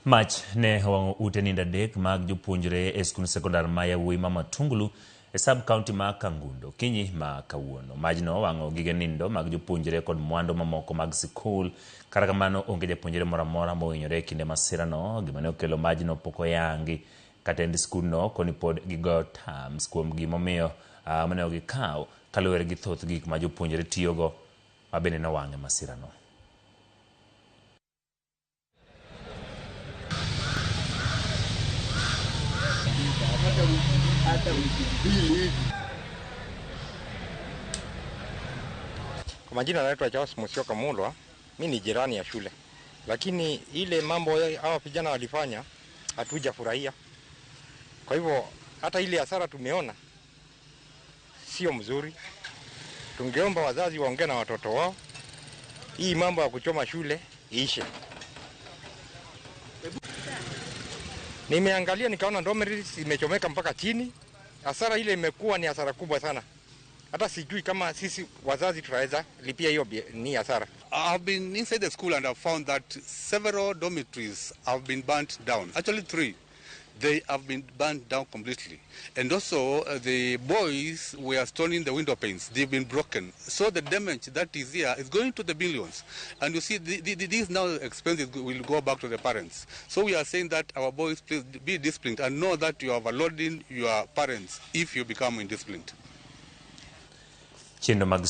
Mach ne owang'o ute nindo 3 mag jopuonjre e skund sekondar ma yawuoyi ma Matungulu e sub county ma Kangundo okinyi ma kawuono. Majno owang'o gige nindo mag jopuonjre kod mwandu mamoko mag sikul. Kata kamano onge japuonjre moro amora mohinyore e kinde masirano. Gima ne okelo majno pok oyangi. Katend skundno koni pod gigoyo terms kuom gimomiyo mane gikaw kaluwore gi thoth gik ma jopuonjre tiyogo ma bende nowang' e masirano. Kwa majina naitwa Charles Musyoka Mulwa, mi ni jirani ya shule, lakini ile mambo hawa vijana walifanya hatujafurahia. Kwa hivyo hata ile hasara tumeona sio mzuri. Tungeomba wazazi waongee na watoto wao, hii mambo ya kuchoma shule iishe. Nimeangalia nikaona dormitories imechomeka mpaka chini. Hasara ile imekuwa ni hasara kubwa sana. Hata sijui kama sisi wazazi tutaweza lipia hiyo ni hasara. I've been inside the school and I've found that several dormitories have been burnt down. Actually 3. They have been burnt down completely. And also the boys were stoning the window panes. They've been broken. So the damage that is here is going to the billions. And you see, these now expenses will go back to the parents. So we are saying that our boys, please be disciplined and know that you are overloading your parents if you become indisciplined. Chenro mag